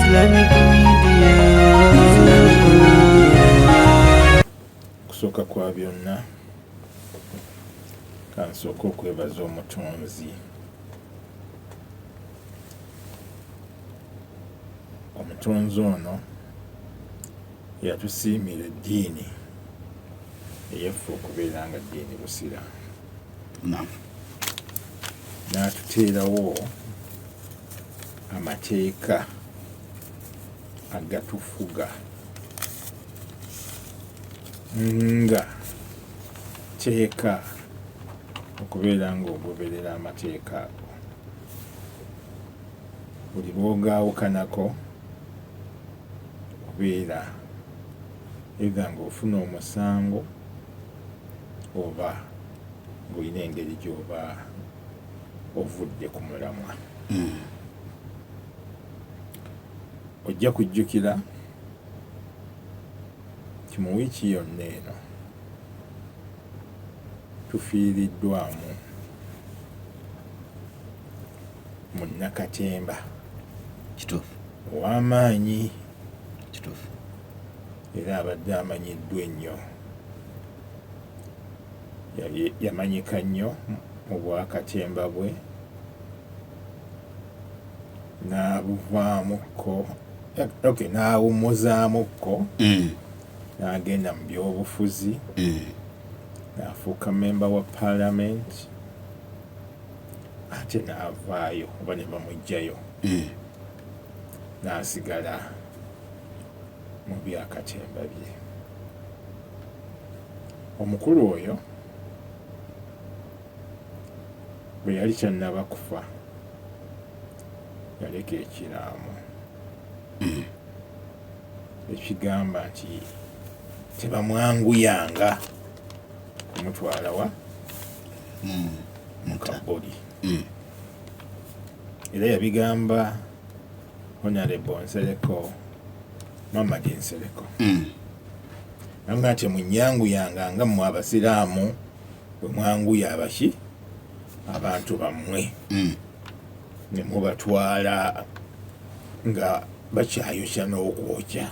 Islamic Media. Islamic Media. Kusooka kwa byonna, kansooka okwebaza Omutonzi. Omutonzi ono yatusiimira eddiini eyaffe okubeera nga ddiini Busiraamu, n'atuteerawo amateeka agatufuga nga teeka okubeera ng'ogoberera amateeka ago. Buli lw'ogaawukanako obeera either ng'ofuna omusango oba ng'olina engeri gy'oba ovudde ku mulamwa. Ojja kujjukira nti mu wiiki yonna eno tufiiriddwamu munnakatemba ow'amaanyi era abadde amanyiddwa ennyo. Yamanyika nnyo mu bwakatemba bwe n'abuvaamuko, okay, n'awummuzaamuko n'agenda mu byobufuzi, n'afuuka memba wa parliament, ate n'avaayo oba ne bamuggyayo, n'asigala mu byakatemba bye. Omukulu oyo bwe yali tannaba kufa, yaleka ekiraamo ekigamba nti tebamwanguyanga kumutwala wa mu kabuli. Era yabigamba Honorable Nsereko, Mamadi Nsereko, nanga nti munyanguyanga nga mmwe Abasiraamu bwe mwanguya abaki abantu bammwe ne mubatwala nga bakyayokya n'okwokya.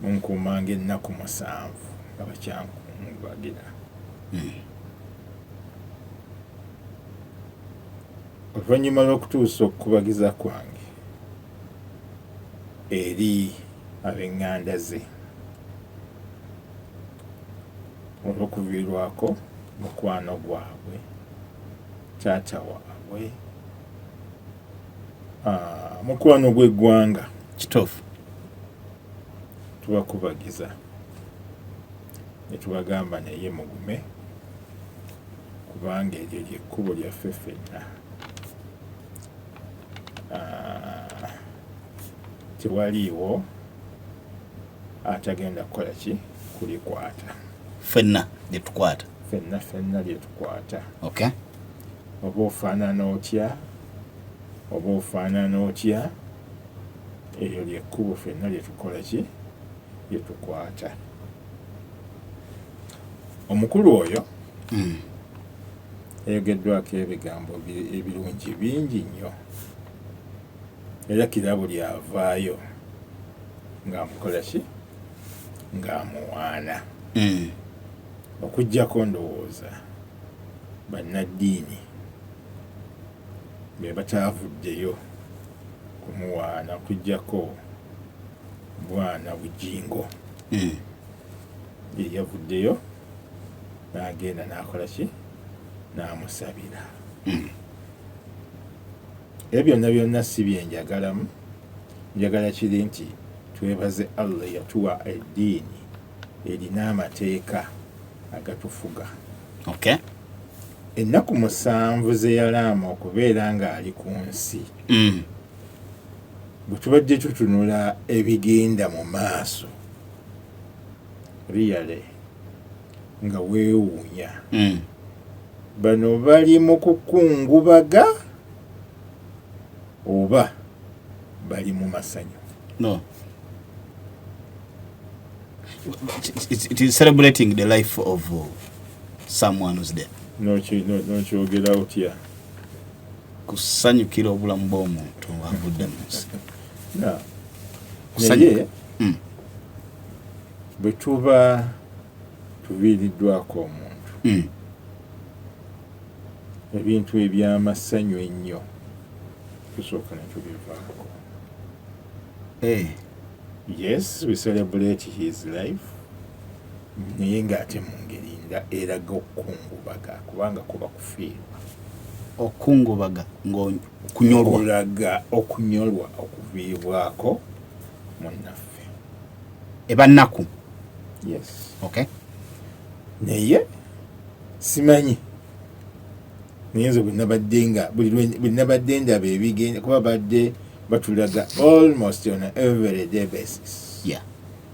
Munkuumanga ennaku 7 nga bakyankungubagira. Oluvannyuma lw'okutuusa okukubagiza kwange eri ab'eŋŋanda ze olw'okuviirwako mukwano gwabwe, taata waabwe, mukwano gw'eggwanga, tubakubagiza ne tubagamba naye mugume, kubanga eryo lyekkubo lyaffe ffenna. Tewaliiwo atagenda kukola ki kulikwata. Ffenna lyetukwata. Ffenna ffenna lyetukwata. Oba ofaanana otya, oba ofaanana otya, eryo lyekkubo ffenna lyetukola ki lyetukwata. Omukulu oyo yayogeddwako ebigambo ebirungi bingi nnyo, era kira buli avaayo ng'amukola ki ng'amuwaana. Okuggyako ndowooza bannaddiini be bataavuddeyo kumuwaana, okuggyako Bwana Bujingo ye yavuddeyo n'agenda n'akola ki n'amusabira. Ebyo byonna byonna si byenjagalamu. Njagala kiri nti twebaze Allah yatuwa eddiini erina amateeka agatufuga. Ennaku 7 ze yalaama okubeera ng'ali ku nsi, bwe tubadde tutunula ebigenda mu maaso, really nga weewuunya, bano bali mu kukungubaga oba bali mu masanyu? No, it is celebrating the life of someone who's dead. N'okyogera otya? Kusanyukira obulamu bw'omuntu avudde mu nsi. Naye bwe tuba tuviiriddwako omuntu, ebintu ebyamasanyu ennyo tusooka ne tubivaako. Yes, we celebrate his life, naye ng'ate mu ngeri nda eraga okukungubaga, kubanga kuba kufiirwa. Okukungubaga ng'okunyolwa. Okulaga okunyolwa okuviibwako munnaffe. Eba nnaku. Yes. Okay. Naye simanyi, naye nze bwe nabadde nga buli nabadde ndaba ebigenda kuba badde batulaga almost on a everyday basis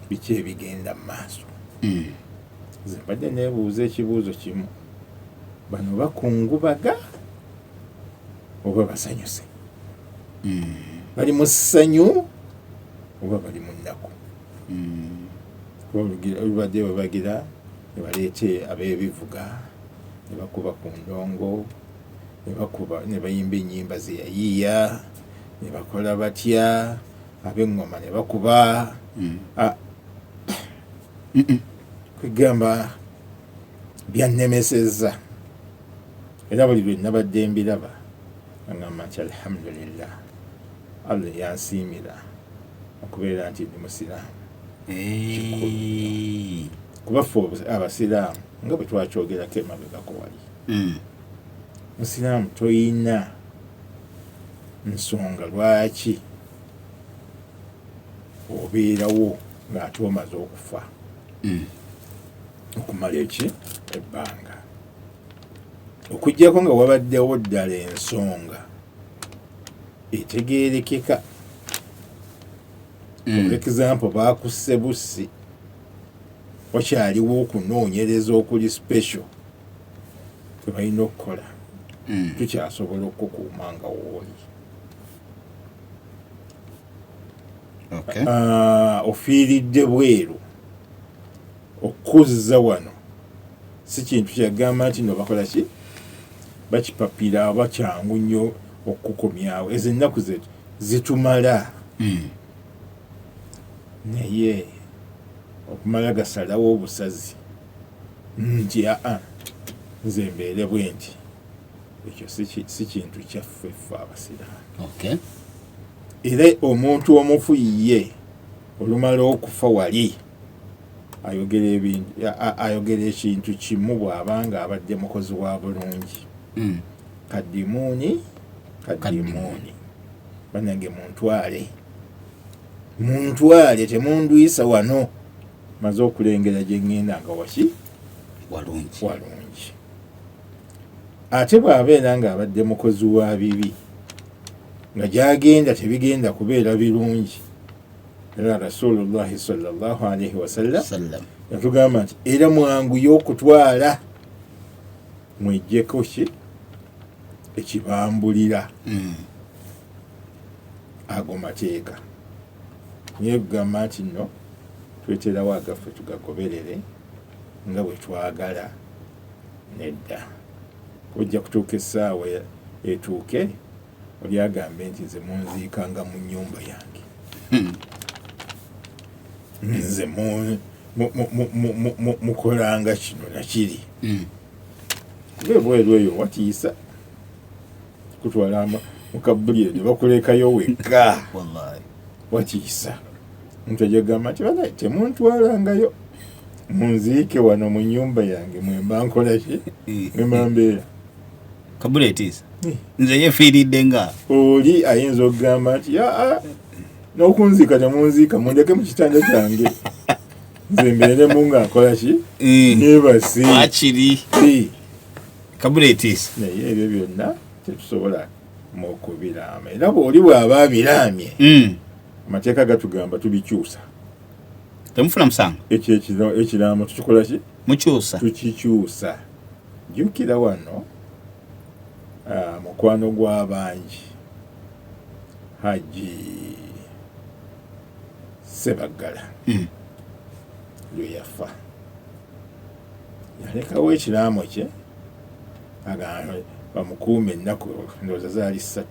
biki ebigenda mu maaso, nze mbadde neebuuza ekibuuzo kimu: bano bakungubaga oba basanyuse? Bali mu ssanyu oba bali mu nnaku? Kuba olubadde babagira ne baleete ab'ebivuga ne bakuba ku ndongo ne bakuba ne bayimba ennyimba ze yayiiya ne bakola batya, ab'eŋŋoma ne bakuba. Ah, kwegamba byannemesezza, era buli lwe nabadde mbiraba agamba nti alhamdulillah, Allah yansiimira okubeera nti ndi musiraamu. Kuba ffe abasiraamu, nga bwe twakyogerako emabegako wali, musiraamu toyina nsonga lwaki obeerawo ng'ate omaze okufa okumala eki ebbanga, okuggyako nga wabaddewo ddala ensonga etegeerekeka. For example, bakusse bussi, wakyaliwo okunoonyereza okuli special kwe balina okukola, tukyasobola okukuuma nga wooli. Ah, ofiiridde bweru, okuzza wano si kintu kyagamba nti no bakola ki, bakipapira oba kyangu nnyo okukukomyawo. Ezo ennaku zetu zitumala, naye okumala gasalawo obusazi nti aa, nze mbeere bwe nti, ekyo si kintu kyaffe ffe abasiraamu. Era omuntu omufu ye olumala okufa wali ayogera ebintu, ayogera ekintu kimu bw'abanga abadde mukozi wa bulungi: "Kaddimuuni, kaddimuuni, bannange, muntwale, muntwale, temundwisa wano, maze okulengera gye ŋŋenda nga waki?" Walungi. Walungi. Ate bw'abeera ng'abadde mukozi wa bibi, nga gy'agenda tebigenda kubeera birungi, era Rasulullahi sallallahu alaihi wasallam sallam yatugamba nti era mwanguye okutwala, mwejjeko ki ekibambulira. Ago mateeka, naye kugamba nti nno tweterawo agaffe tugagoberere nga bwe twagala, nedda. Ojja kutuuka essaawa etuuke oli agambe nti nze munziikanga mu nnyumba yange, nze mukolanga kino nakiri. Kuba ebweru eyo watiisa, kutwala mukabulire ne bakulekayo wekka. Wallahi. Watiisa. Omuntu ajja kugamba nti banaye, temuntwalangayo, munziike wano mu nnyumba yange mwemba nkola ki, mwemba mbeera. Kabula etiisa. Nze yefiiridde nga Oli ayinza okugamba nti aa, n'okunziika temunziika, mundeke mu kitanda kyange nze mbeeremu nga nkola ki, neebase. Wakiri. Kabula etiisa. Naye ebyo byonna tetusobola mu kubiraama, era bw'oli bw'aba abiraamye, amateeka gatugamba tubikyusa. Temufuna musango. Ekyo ekiraamo tukikola ki? Mukyusa. Tukikyusa. Jjukira wano, mukwano gw'abangi Haji Sebaggala lwe yafa, yalekawo ekiraamo kye agamba bamukuume ennaku, ndowooza zaali 3.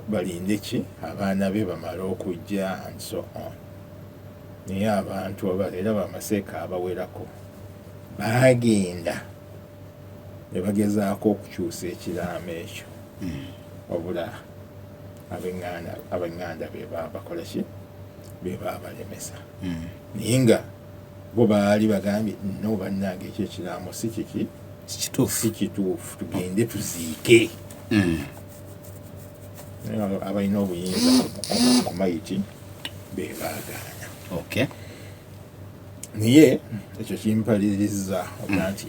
Balinde ki abaana be bamale okujja and so on. Naye abantu era bamaseeka abawerako baagenda ne bagezaako okukyusa ekiraamo ekyo, wabula ab'eŋŋanda be babakola ki, be babalemesa. Naye nga bo baali bagambye, "No, bannange, ekyo ekiraamo si kiki?" Kituufu. Si kituufu, tugende tuziike. Naye abalina obuyinza ku mayiti be baagaana. Naye ekyo kimpaliriza oga nti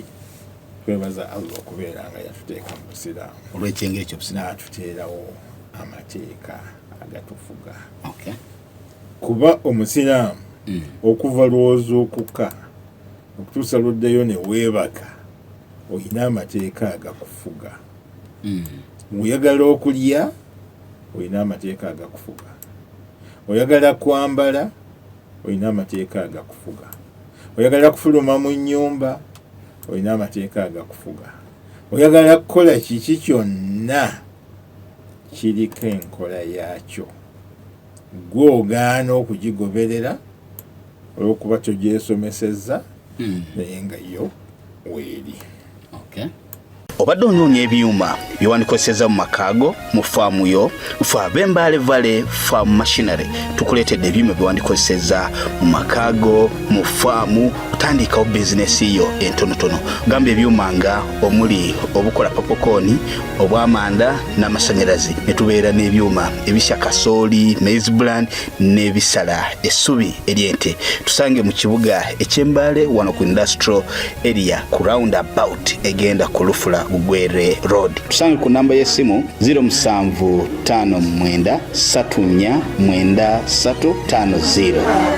twebaza Allah okubeera nga yatuteeka mu busiraamu olw'ekyengeri kyobusiraamu n'atuteerawo amateeka agatufuga. Kuba omusiraamu, okuva lw'ozuukuka okutuusa lwoddayo ne weebaka, olina amateeka agakufuga. Oyagala okulya, olina amateeka agakufuga. Oyagala kwambala, olina amateeka agakufuga. Oyagala kufuluma mu nnyumba, olina amateeka agakufuga. Oyagala kukola kiki kyonna, kiriko enkola yaakyo. Gwe ogaana okugigoberera olwokuba togyesomesezza, naye nga yo weeri. Obadde onoonya ebyuma byewandikozesezza mu makaago, mu faamu yo? Fe ab'Embaale Valley Farm Machinery tukuleetedde ebyuma byewandikozesezza mu makaago, mu faamu, otandikawo bizinesi yo entonotono. Gamba ebyuma nga omuli obukola popcorn obw'amanda n'amasanyalaze, ne tubeera n'ebyuma ebisya kasooli, maize bran, n'ebisala essubi ery'ente. Tusange mu kibuga eky'Embaale wano ku industrial area, ku roundabout egenda ku Lufula Bugwere Road. Tusange ku namba y'essimu 0759 34 9350.